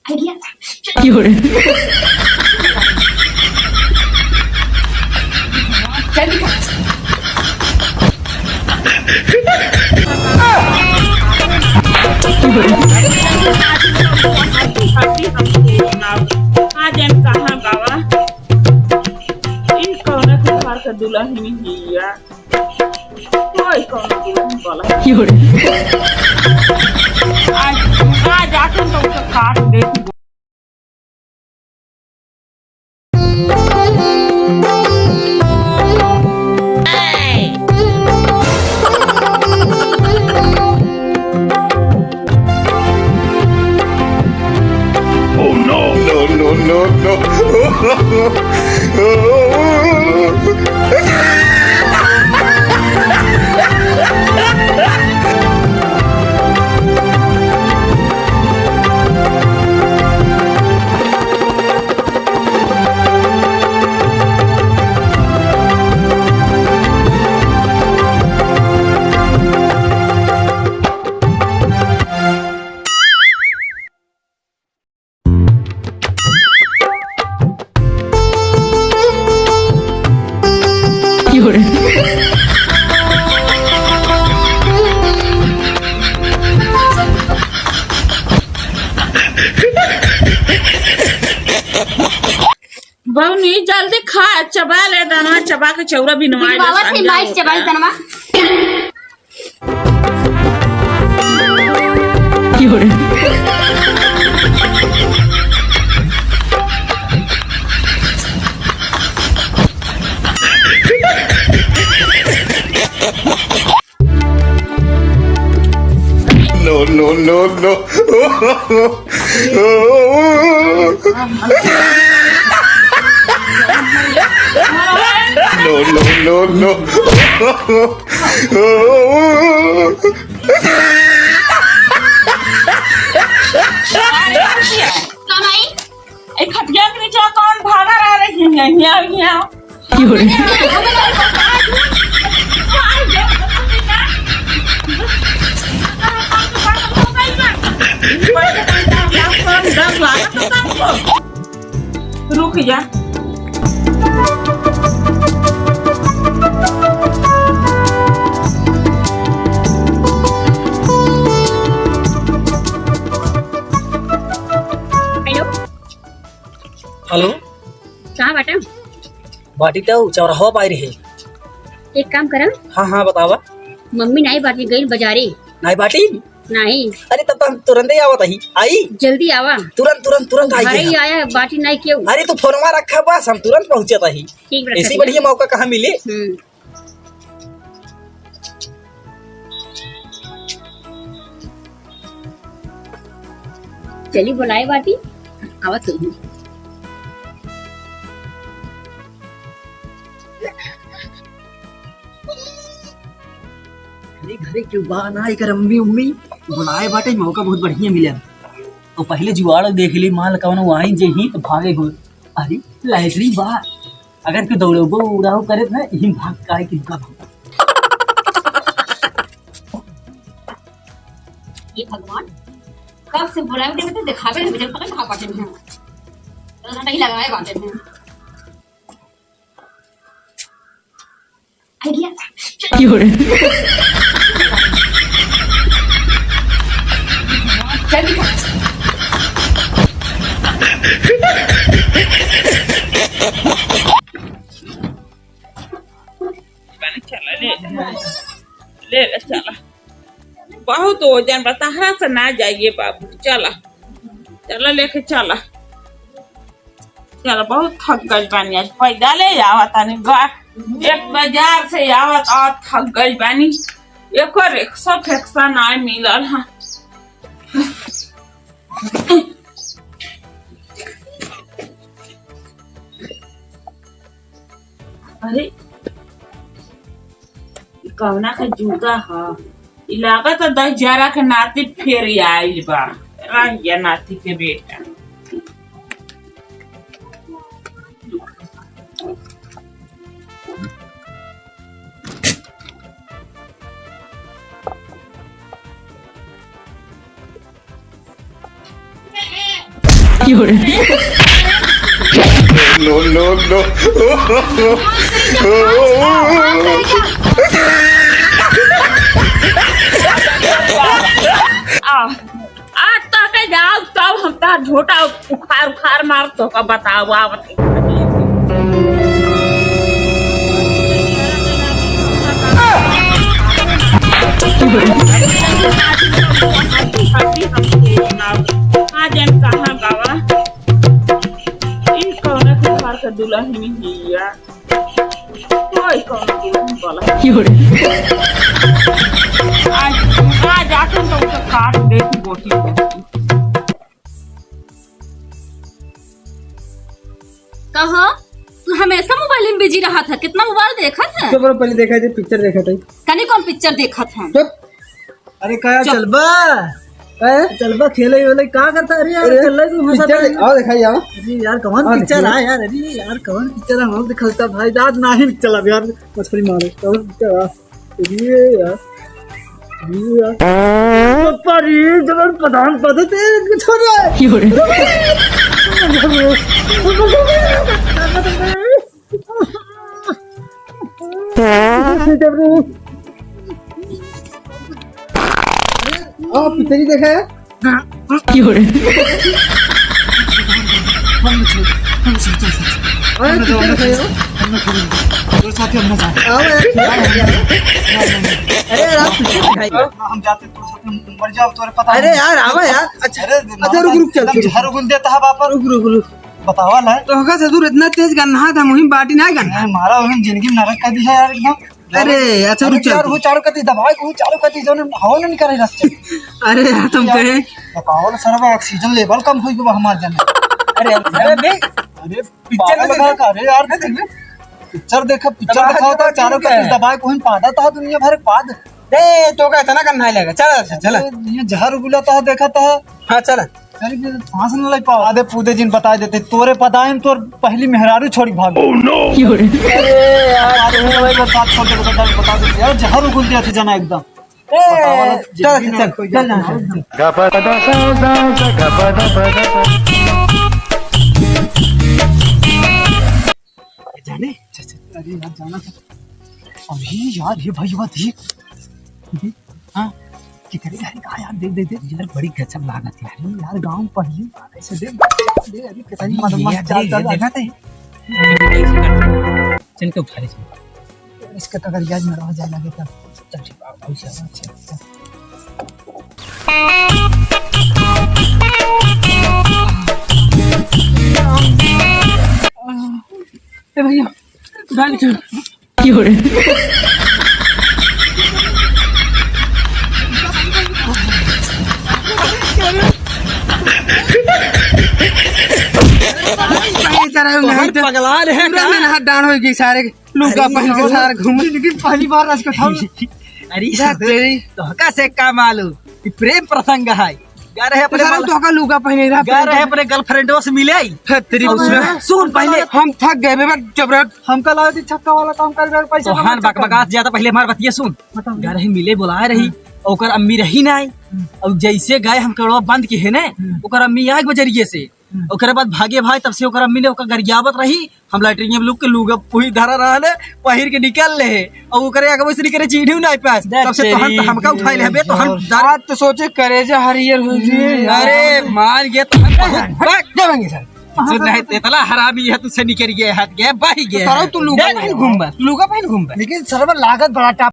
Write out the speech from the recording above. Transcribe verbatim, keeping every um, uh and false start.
क्यों रे? जल्दी कर। आज हम कहाँ बाबा? ई कौन के घर के दुल्हन हिया? कोई कौन के दुल्हन वाला? आज, आज आके तो उसे काट दे। Oh no! No, no, no, no. बबुनी, जल्दी खा, चबा ले दनवा, चबा के चौरा बिनवा ले, बिनवावत है, संझा माई, होता। चबा ले दनवा। No, no, no, no. No, no, no, no. कौन आई? ए खटिया के नीचे कौन भागा रह रही है? हिया, हिया। रुक जा। हेलो। हेलो। कहाँ बाटे? बाटी तो चौराहा पाई रहे। एक काम करा। हाँ, हाँ, बतावा। मम्मी नाई बाटी, गई बाजारे। नाई बाटी? नहीं। अरे, तब तो हम तुरंते आवत ही। आई? जल्दी आवा। तुरंत, तुरंत, तुरंत आई घरे ही है। आया, बाटी नाई क्यों? अरे, तू फोनवा रखा बस, हम तुरंत पहुँचत ही। ठीक बा, ऐसी रखा बढ़िया मौका कहाँ मिले? हम्म। चली बुलाए बाटी, आवत ही। अरे घरे क्यों बा ना, एकर अम्मी उम्मी बुलाए बाटे, मौका बहुत बढ़िया मिला। तो पहले जुआड़ देख ली, माल कवनो आई जे ही तो भागे हो। अरे लैट्रिन बा, अगर के दौड़बो उड़ाओ करे ना, यही भाग काहे कि रुका भाग। ये भगवान, कब से बुलाए उठे तो दिखावे नहीं, मुझे पता कहाँ बाटे हैं। तो नहीं लगाए बाटे हैं। आइडिया। क्यों रे? जल्दी कर। चला, ले, ले, ले, चला। बहुत वजन बा, तहरा से ना जाइए बाबू, चला, चला, लेके चला। चला, बहुत थक गइल बानी, आज पैदल ही आवत तानी, गा-, एक बाजार से आवत, आवत थक गइल बानी। एको रिक्शा फेक्शा ना मिलल है। अरे, ई कवना का जूता ह? ई लागत ह दहिजरा के नाती फेर आइल बा। रह गया नाती के बेटा। No, no, no। आ, आज तो के जाओ, तब हम तार झोटा उखाड़ उखाड़ मार तो का बताओ आवत। आज हम कहाँ बाबा? ई कौन के घर के दुल्हन हिया? कोई कौन दुल्हन वाला? आज, आज आके तो उसे काट दे तू गोटी गोटी। कहो, तू हमेशा मोबाइल में बिजी रहत है, कितना मोबाइल देखत है? चुप रहो, पहले देखा थे, पिक्चर देखा था। कनी कौन पिक्चर देखत है? चुप। अरे का यार, चुप। चलबा? हैं? चलबा खेले वेले का करता? अरे यार, अरे, चल रहा है तू हंसा पिक्चर था। आओ दिखाई आओ। अरे यार, कौन हाँ, पिक्चर देखिए। आ यार? अरे यार, कौन पिक्चर है? हम दिखलता भाई, दाद नाही चला यार, मछली मारे। कौन पिक्चर आ? अरे यार, अरे यार। पप्पा रे, जबर प्रधान पद है, तेरे को छोड़ रहा है। क्यों रे? आप पिक्चर ही देखा है? क्यों रे? अरे, पिक्चर देखा है? आओ यार। अरे यार, आप पिक्चर दिखाइए। हम जाते तो साथ में मर जाओ, तोरे पता अरे नहीं। यार, आवा यार। अच्छा, अरे, अच्छा, रुक, रुक, चल, एकदम चल। जहर उगल देता है बापा। रुक, रुक, रुक। बतावा ला। तो होगा ससुर इतना तेज गन्ना था, मुहिम बाटी ना गन्ना। नहीं, मारा उन्हें जिंदगी में नरक कर दिया यार एकदम। अरे, अच्छा, रुक, चल। यार, वो चारों कती दबाए, वो चारों कती जो हवा नहीं निकाले रास्ते। अरे यार, तुम यार, कहे। बतावा ला, सरवा ऑक्सीजन लेवल कम होई गवा हमार जने। अरे, अरे, बे। अरे, पिक्चर पागल नहीं लगा देखा? का? अरे यार, नहीं देखबे। पिक्चर देखा, पिक्चर दबाए देखा होता, दबाए चारों क्या कती है? दबाए कोई पादा था दुनिया भर पाद। ए, तो का इतना करना है लगा? चला, चला, चला। अरे, ये जहर उगला था, देखा था। हाँ, चला। अरे, ये सांस न ले पाओ। आधे पूदे जिन बता देते, तोरे पदायम तोर पहली मेहरारू छोड़ी भाग। Oh, no! अरे यार, तुम लोग एक बार साथ छोड़ दे, बता, बता दे। यार, जहर उगल दिया था जना एकदम। ए, बताओ ना, चल, जिंदगी चल, में कोई चल, जाना चल, है। चल। जाने? अच्छा, अच्छा, अरे यार, जाना था। अभी यार, ये भाई, ये बात, ये, ये, हाँ, कितनी गाड़ी का यार, देख, देख, देख। यार, बड़ी गजब लागत है। अरे यार, गाँव पहली बार ऐसे देख, देख, अरे, कितनी अरे, मस्त, ये मस्त अरे, चाल, ये चाल, देखा थे? चल के उठा ले इसको। इसके तो अगर याद में रह जाए लगे तब। चल ठीक, आओ, आओ, चल, चल, चल। ए भैया, उठा ले, चल। क्यों रे? पगला रहे पूरा का? मेहनत डांड होई गई सारे। लुगा अरे पहन के यार। सार घूम। जिंदगी पहली बार आज कथा। अरे जा सारे, तेरी। तोहका से का मालूम? ई प्रेम प्रसंग है। गा रहे तो अपने सारा मल-, तोहका लुगा पहने रहा, गा प्रेम रहे प्रसंग। अपने गर्लफ्रेंडवा से मिले आई। है तेरी अब उसमें। सुन पहले। हम थक गए बे, जब रे हमका लगा थी छक्का वाला काम कर, कर पैसा तोहान कमा, छक्का बकबकात वाला। ज्यादा, पहले हमार बतिया सुन। बताओ। गा रहे मिले, बुलाए रही, हाँ। ओकर अम्मी रही ना आई। हम्म। अब जैसे गए हम कड़वा बंद किहे ने, हम्म। ओकर अम्मी आग बजरिए से। हम्म। ओकरे बाद भागे भाई, तब से ओकर अम्मी ने ओकर गरियावत रही। हम लैट्रिन में लुक के लुगा वही धरा रहले, पहिर के निकल ले। और ओकरे आगे वैसे निकले चीढ़ी नहीं पास। देख तब से तो हम, तेरी हमका उठाई लेबे, तो हम यार। दर- बात तो सोचे, करेजा हरियर हो गई। अरे, मान गए तो हम बहुत बक देवेंगे सर। सुन रहे, इतना हरामी है, तुझसे निकल गए, हट गए, बह गए। तो तू लुगा देख। पहन घूमबा, लुगा पहन घूमबा। लेकिन सरवा लागत बड़ा टाप